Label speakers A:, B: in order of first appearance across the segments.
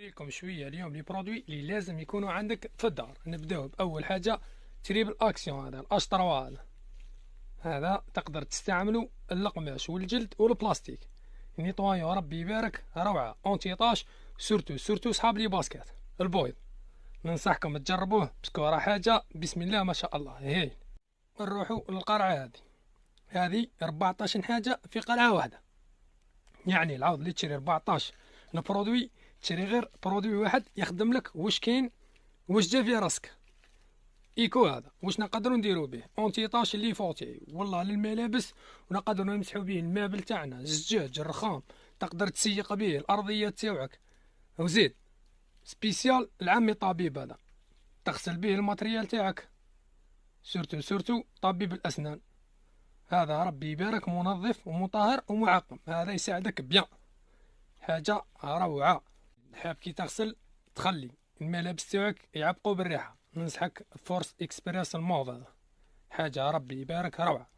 A: لكم شوية اليوم les produits اللي لازم يكونوا عندك في الدار. نبداو باول حاجة triple action، هذا ال H3. هذا تقدر تستعملو القماش والجلد والبلاستيك، nettoyant ربي يبارك روعه، anti-tache، surtout surtout صحاب les baskets البويض ننصحكم تجربوه parce que راه حاجة بسم الله ما شاء الله هايل. نروحوا للقرعه هذه، هذه 14 حاجة في قرعه واحده، يعني العوض اللي تشري 14 produit تشري غير produit واحد يخدم لك واش كاين واش جا في راسك. éco هذا واش نقدروا نديروا به؟ anti-tache les fauteuils والله للملابس، ونقدروا نمسحوا به ال meuble تاعنا، الزجاج، الرخام، تقدر تسيق به الارضية تاوعك. وزيد spécial العمي طبيب، هذا تغسل به ال matériel تاعك، surtout surtout طبيب الاسنان. هذا ربي يبارك منظف ومطهر ومعقم، هذا يساعدك bien، حاجة روعه. حاب كي تغسل تخلي الملابس تاعك يعبقوا بالريحه، ننصحك Force Express ال mauve، هذا حاجة ربي يبارك روعه.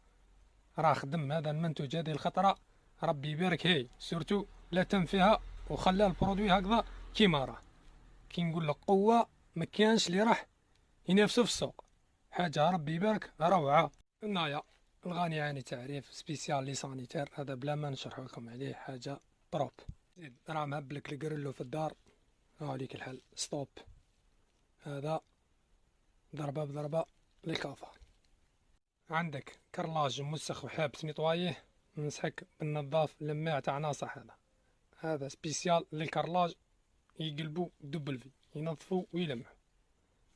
A: راه خدم هذا المنتوج هذه الخطرة ربي يبارك هي surtout لا تم فيها وخلى ال produit هكذا كيما راه. كي نقول لك قوة ما كانش اللي راح ينافسو في السوق، حاجة ربي يبارك روعه. النايا الغني عن التعريف، spécial les sanitaires، هذا بلا ما نشرح لكم عليه، حاجة propre. زيد راه مهبلك القرلو في الدار، هاوليك الحل stop، هذا ضربة بضربة les cafards. عندك carrelage مسخ وحاب ت nettoyer ه، ننصحك بالنظاف لماع تاع ناصح. هذا spécial لل carrelage، يقلبو double V، ينظفو ويلمعو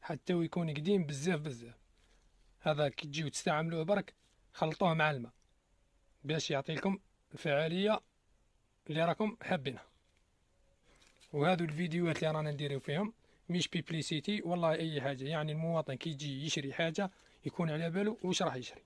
A: حتى ويكون قديم بزاف بزاف. هذا كي تجيو تستعملوه برك خلطوه مع الماء باش يعطيكم الفعالية اللي راكم حابينها. وهذو الفيديوهات اللي رانا نديرو فيهم مش publicité والله اي حاجه، يعني المواطن كي يجي يشري حاجة يكون على باله واش راح يشري.